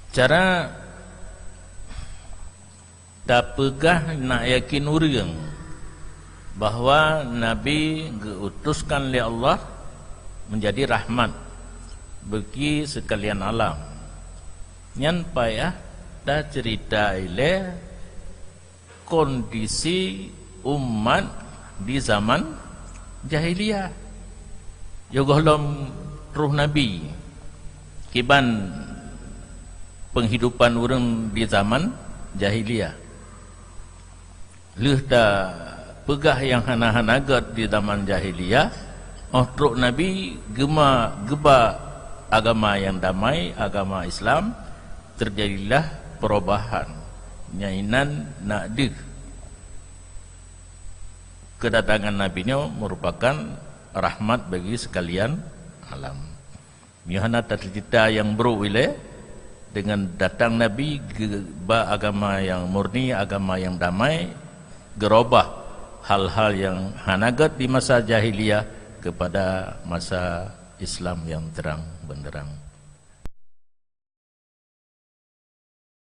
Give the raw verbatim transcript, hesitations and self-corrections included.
Cara tapeugah nak yakin ureuëng bahwa Nabi geuutuskan lé Allah menjadi rahmat bagi sekalian alam. Nyan payah tacerita ilée kondisi umat di zaman jahiliyah. Yoh gohlom roh Nabi, kiban penghidupan ureuëng di zaman jahiliyah. Lheueh tapeugah nyang hana-hana gét di zaman jahiliyah, óh trok Nabi geuma geuba agama nyang damai, agama Islam, terjadilah perubahan. Nyang inan nak deuh. Kedatangan Nabi nyoe merupakan rahmat bagi sekalian alam. Nyoe hana tacerita nyang brok ilée, dengan datang Nabi geuba agama nyang murni, agama nyang damai, geurobah hal-hal nyang hana gét di masa jahiliyah kepada masa Islam nyang terang benderang.